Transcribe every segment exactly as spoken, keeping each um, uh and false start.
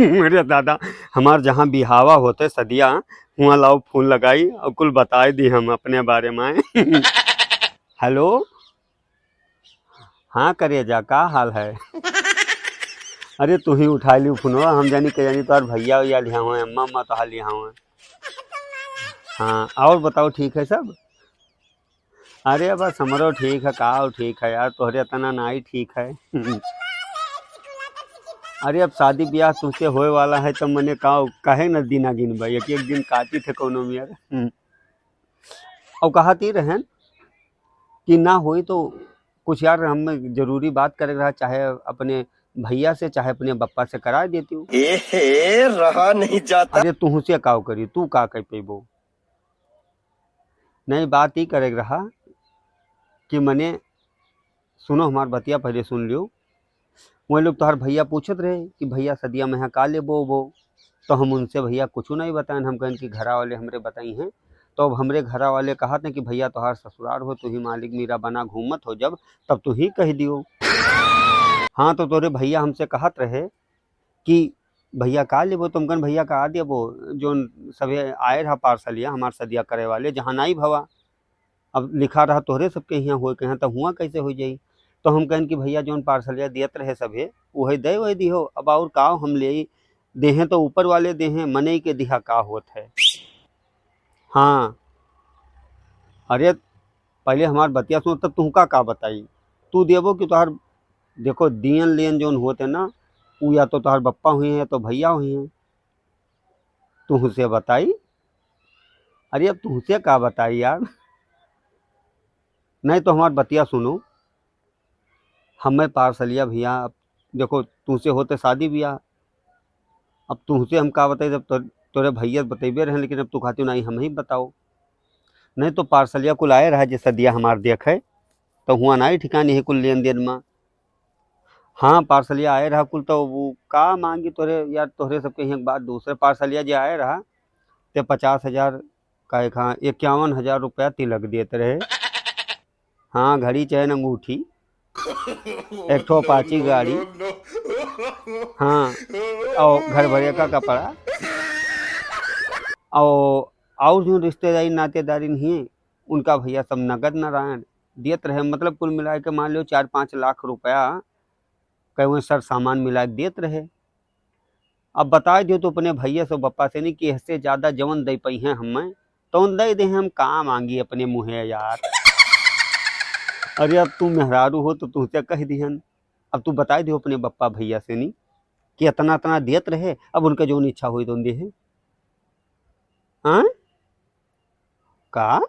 अरे दादा, हमार जहाँ बिहावा होते सदिया, हुआँ लाओ फोन लगाई और कुल बताए दी हम अपने बारे में। हेलो, हाँ करेजा, का हाल है? अरे तू ही उठा लियो फोनवा, हम जानी के जानी तोहार भैया वैया लिहा हुए, अम्मा अम्मा तोहार लिहा हुए। हाँ, और बताओ, ठीक है सब? अरे बस हमरो ठीक है, का हो ठीक है यार, तोहरे तना नाई ठीक है। अरे अब शादी ब्याह तुझसे होए वाला है, तो मने का हो, काहे न दिना गिनबा, एक एक दिन काटी थे कोनो मेर। हम्म। और कहा ती रहन कि ना होई तो कुछ यार, हम जरूरी बात करे रहा, चाहे अपने भैया से, चाहे अपने बप्पा से करा देती हूँ। ए हे, रहा नहीं जाता। अरे तुहसे का करी, तू का कह पेबो? नहीं, बात ई करे के रहा कि मने, सुनो हमार बतिया, पहले सुन लियो। वही लोग तोहार भैया पूछत रहे कि भैया सदिया में का लेबो ओबो, तो हम उनसे भैया कुछ नहीं बताएन, हम कहन कि घरा वाले हमरे बताई हैं। तो अब हमरे घरा वाले कहत हैं कि भैया तोहार ससुराल हो, तू ही मालिक मेरा बना घूमत हो जब, तब तू ही कह दियो। हाँ, तो तोरे भैया हमसे कहत रहे कि भैया का लेबो, तो हम कहन भैया का देबो, जोन सभे आए रहा पार्सलिया हमार सदिया करे वाले, जहाँ नाई भवा। अब लिखा रहा तोहरे सबके हियाँ होए के हैं, तो हुआँ कैसे हो जाई? तो हम कहन कि भैया जोन पार्सलिया दियत रहे सभे, वही दे वही दिहो। अब और का हम ले देहें तो ऊपर वाले देहें, मनई के दिहा का होत है। हाँ, अरे पहले हमार बतिया सुन, तब तुहका का बताई? तू देबो कि तोहार, देखो, दियन लेन जोन होत है ना, उ या तो तोहार बप्पा हुई हैं या तो भैया हुई हैं। तुहसे बताई? अरे अब तुहसे का बताई यार? नहीं तो हमार बतिया सुनो, हमें पार्सलिया भैया, अब देखो, तुहसे होते शादी ब्याह, अब तुहसे हम का बताई, जब तो, तोरे भैया बतैबे रहे, लेकिन अब तू कहती हो, "नहीं, हम ही बताओ।" नहीं तो पार्सलिया कुल आए रहा, जे सदिया हमार देखे, तो हुआ ना ही ठिकाने है कुल लेन देन में। हाँ, पार्सलिया आए रहा कुल, तो वो का मांगी तोरे यार, तोहरे सबके हियाँ एक बात, दूसरे पार्सलिया जे आए रहा, ते पचास हजार का एक, हाँ, इक्यावन हजार रुपया तिलक देत रहे। हाँ, घड़ी चैन अंगूठी, एक ठो Apache गाड़ी, हाँ, और घर भरे का कपड़ा, और, और जो रिश्तेदारी नातेदारी नहीं, उनका भैया सब नगद नारायण देत रहे। मतलब कुल मिला के मान लो चार पाँच लाख रुपया कई सर सामान मिला के देत रहे। अब बताए दियो तो अपने भैया से, बप्पा से नहीं कि इससे ज्यादा जवन दे पाई हैं हमें, तौन दे दे, हम का मांगी अपने मुँहे यार। अरे अब तू मेहरारू हो तो तुहसे कह दिहन, अब तू बताए दियो अपने बप्पा भैया से नहीं कि इतना इतना दियत रहे, अब उनका जौन इच्छा होई तौन देहे। हाँ? का?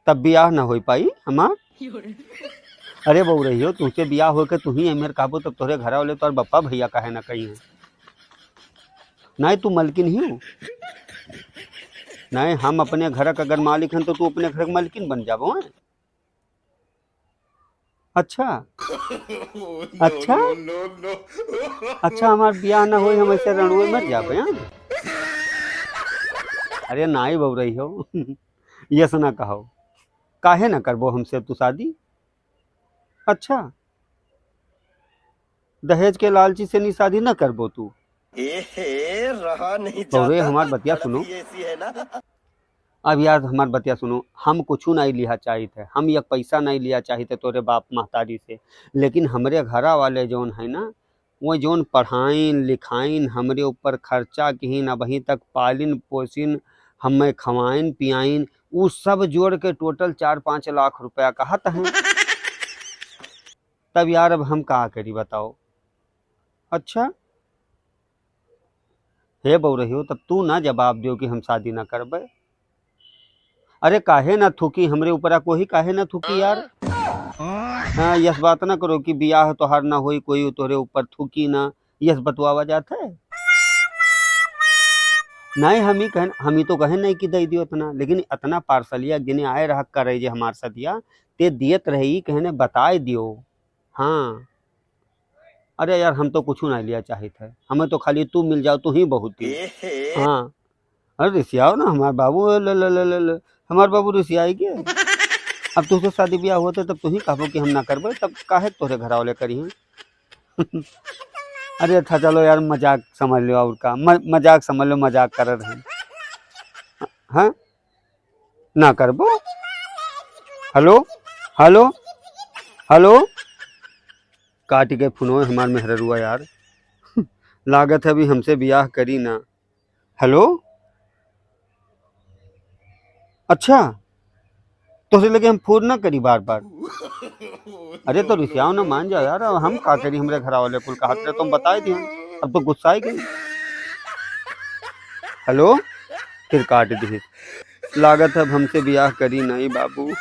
तब बियाह ना होई पाई हमार? अरे बउरहियो, तुहसे बियाह होके तू ही एमेर कहबो, तब तोहरे घरा वाले तोहर बप्पा भैया काहे ना कही हैं? नहीं, तू मलकिन ही हो। नहीं, हम अपने घर का अगर मालिक हैं, तो तू अपने घर के मलकिन बन जाबो, हैं? अच्छा। अच्छा? अच्छा, हमार बियाह ना होई, हम ऐसे रणुए मर जाबे, हाँ? अरे नाई बउरहियो, यस ना कहो। काहे ना करबो हमसे तू शादी? अच्छा, दहेज के लालची से नी शादी ना करबो तू? ए हे, रहा नहीं बउरे, जाता। हमार बतिया सुनो। अब यार हमार बतिया सुनो, हम कुछु नाई लिहा चाहित है, हम एक पैसा नाई लिहा चाहित है तोरे बाप महतारी से, लेकिन हमरे घरा वाले जौन है ना, वो जौन पढ़ाइन लिखाइन, हमरे ऊपर खर्चा किहिन, अबहीं तक पालिन पोसिन, हमें खवाइन पियाइन, उ सब जोड़ के total चार पाँच लाख रुपया कहत हैं। तब यार अब हम का करी बताओ? अच्छा, हे बउरहियो, तब तू ना जवाब दियो कि हम शादी ना करबे। अरे काहे ना थूकी हमरे ऊपरा, कोई काहे ना थूकी यार? हाँ, यस बात ना करो कि बियाह तोहार ना होई, कोई तोहरे ऊपर थूकी ना, यस बतवावा जात है। नहीं, हम ही कहन, हम ही तो कहे नहीं कि दे दियो इतना, लेकिन इतना पार्सलिया जिन्हें आए रहा करे जे हमार सदिया, ते दियत रहे, ई कहने बताए दियो। हाँ। अरे यार, हम तो कुछ ना लिया चाहित है, हमें तो खाली तू मिल जाओ, तू ही बहुत ही। हाँ। अरे रिसियाओ ना, हमार बाबू, ल, ल, ल, ल, ल, हमार बाबू रिसियाई के। अब तुझसे शादी ब्याह होते तब तू ही कहबो कि हम ना करबे, तब काहे तोरे घर वाले करी हैं? अरे अच्छा चलो यार, मजाक समझ लो और का, म-, मजाक समझ लो, मजाक कर रहे हैं। हाँ, ना करबो। हेलो, हेलो, हेलो। काट के फोनवा हमार मेहररुआ यार। लागत है अभी हमसे बियाह करी ना। हेलो, अच्छा, तोहसे लगे हम फोन ना करी बार बार। अरे तो रिसियाओ ना, मान जा यार, अब हम का करी, हमरे घर वाले कुल कहत रहे, तुम बताए दिए, अब तो गुस्सा ही गई। हेलो, फिर काट दी। लागत है अब हमसे बियाह करी नहीं बाबू।